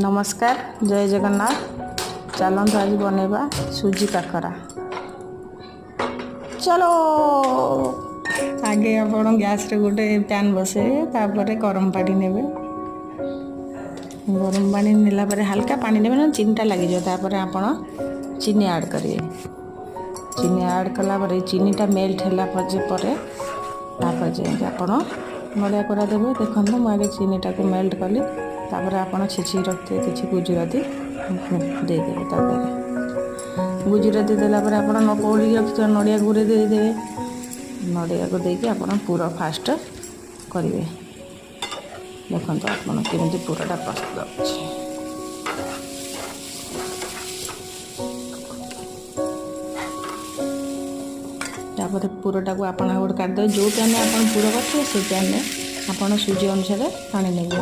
ନମସ୍କାର, ଜୟ ଜଗନ୍ନାଥ। ଚାଲନ୍ତୁ ଆଜି ବନେଇବା ସୁଜି କାକରା। ଚଲୋ। ଆଗେ ଆପଣ ଗ୍ୟାସ୍ରେ ଗୋଟେ ପ୍ୟାନ୍ ବସେଇବେ, ତାପରେ ଗରମ ପାଣି ନେବେ। ଗରମ ପାଣି ନେଲା ପରେ ହାଲକା ପାଣି ନେବେ ନା ଚିନିଟା ଲାଗିଯିବ। ତାପରେ ଆପଣ ଚିନି ଆଡ଼୍ କରିବେ। ଚିନି ଆଡ଼୍ କଲା ପରେ ଚିନିଟା ମେଲ୍ଟ ହେଲା ପରେ ତାପରେ ଯାଇକି ଆପଣ ନଡ଼ିଆ କୋରା ଦେବେ। ଦେଖନ୍ତୁ, ମୁଁ ଆଗେ ଚିନିଟାକୁ ମେଲ୍ଟ କଲି। ତାପରେ ଆପଣ ଛେଚିକି ରଖିଥିବେ କିଛି ଗୁଜୁରାତି ଦେଇଦେବେ। ତା ଦେହରେ ଗୁଜୁରାତି ଦେଲା ପରେ ଆପଣ କୋରିକି ରଖିଥିବା ନଡ଼ିଆ ଗୁରେ ଦେଇଦେବେ। ନଡ଼ିଆକୁ ଦେଇକି ଆପଣ ପୁର ଫାଷ୍ଟ କରିବେ। ଦେଖନ୍ତୁ ଆପଣ କେମିତି ପୁରଟା ପ୍ରସ୍ତୁତ ଅଛି। ତାପରେ ପୁରଟାକୁ ଆପଣ ଗୋଟେ କାଢ଼ିଦେବେ। ଯେଉଁ ପ୍ୟାନ୍ରେ ଆପଣ ପୁର କରିଥିବେ, ସେଇ ପ୍ୟାନ୍ରେ ଆପଣ ସୁଜି ଅନୁସାରେ ପାଣି ନେବେ।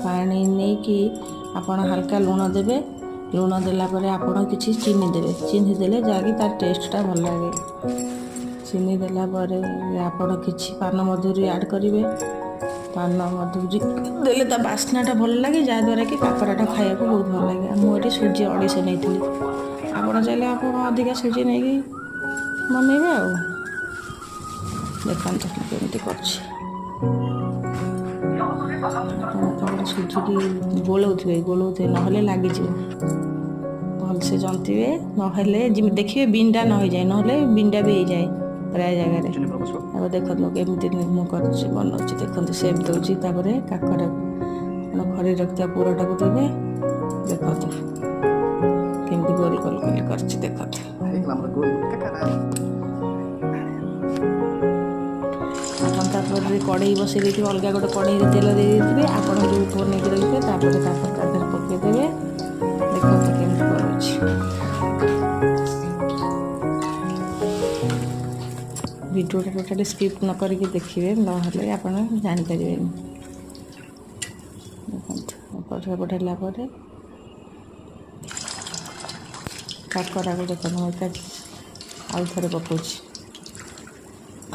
ପାଣି ନେଇକି ଆପଣ ହାଲକା ଲୁଣ ଦେବେ। ଲୁଣ ଦେଲା ପରେ ଆପଣ କିଛି ଚିନି ଦେବେ। ଚିନି ଦେଲେ ଯାହାକି ତାର ଟେଷ୍ଟଟା ଭଲ ଲାଗେ। ଚିନି ଦେଲା ପରେ ଆପଣ କିଛି ପାନ ମଧୁରୀ ଆଡ଼୍ କରିବେ। ପାନ ମଧୁରୀ ଦେଲେ ତା ବାସ୍ନାଟା ଭଲ ଲାଗେ, ଯାହାଦ୍ୱାରା କି କାକରାଟା ଖାଇବାକୁ ବହୁତ ଭଲ ଲାଗେ। ଆଉ ମୁଁ ଏଠି ସୁଜି 250 ନେଇଥିଲି। ଆପଣ ଚାହିଁଲେ ଆପଣ ଅଧିକା ସୁଜି ନେଇକି ବନେଇବେ। ଆଉ ଦେଖନ୍ତୁ କେମିତି କରୁଛି। ଆପଣ ତାପରେ ସୁଜିକି ଗୋଳଉଥିବେ, ଗୋଳଉଥିବେ, ନହେଲେ ଲାଗିଯିବ। ଭଲସେ ଜନ୍ତିବେ, ନହେଲେ ଯେମିତି ଦେଖିବେ ବିଣ୍ଡା ନ ହେଇଯାଏ, ନହେଲେ ବିଣ୍ଡା ବି ହେଇଯାଏ ପ୍ରାୟ ଜାଗାରେ। ଆଉ ଦେଖନ୍ତୁ କେମିତି ମୁଁ କରୁଛି, ବନଉଛି। ଦେଖନ୍ତୁ, ସେପ୍ ଦେଉଛି। ତାପରେ କାକରା ଆପଣ ଖରି ରଖିଥିବା ପୁରଟାକୁ ଦେବେ। ଦେଖନ୍ତୁ କେମିତି ଗୋଲ ଗୋଲ ଗୋଲ କରିଛି, ଦେଖନ୍ତୁ। ହେଇଗଲା ଆମର ଗୋଲ କାକରା। ଆପଣ ତାପରେ କଢ଼େଇ ବସେଇ ଦେଇଥିବେ, ଅଲଗା ଗୋଟେ କଢ଼େଇରେ ତେଲ ଦେଇ ଦେଇଥିବେ। ଆପଣ ଯେଉଁ ବନେଇକି ରଖିଥିବେ, ତାପରେ କାକରା ତା ଦେହରେ ପକାଇଦେବେ। ଦେଖନ୍ତୁ କେମିତି କରୁଛି। ଭିଡ଼ିଓଟା ଟୋଟାଲି ସ୍କିପ୍ ନ କରିକି ଦେଖିବେ, ନହେଲେ ଆପଣ ଜାଣିପାରିବେନି। ଦେଖନ୍ତୁ, ଏପଟ ସେପଟ ହେଲା ପରେ କାକରାକୁ ଦେଖନ୍ତୁ, ମୁଁ ଏକା ଆଉ ଥରେ ପକାଉଛି।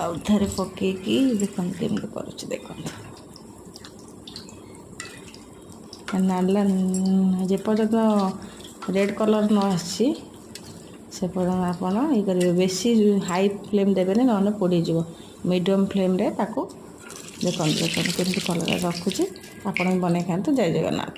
ଆଉ ଥରେ ପକେଇକି ଦେଖନ୍ତୁ କେମିତି କରୁଛି। ଦେଖନ୍ତୁ, ନାଲା ଯେପର୍ଯ୍ୟନ୍ତ ରେଡ଼୍ କଲର୍ ନ ଆସିଛି, ସେ ପର୍ଯ୍ୟନ୍ତ ଆପଣ ଇଏ କରିବେ। ବେଶୀ ହାଇ ଫ୍ଲେମ୍ ଦେବେନି, ନହେଲେ ପୋଡ଼ିଯିବ। ମିଡ଼ିୟମ୍ ଫ୍ଲେମ୍ରେ ତାକୁ ଦେଖନ୍ତୁ। ଦେଖନ୍ତୁ କେମିତି କଲର୍ ରଖୁଛି। ଆପଣ ବି ବନେଇ ଖାଆନ୍ତୁ। ଜୟ ଜଗନ୍ନାଥ।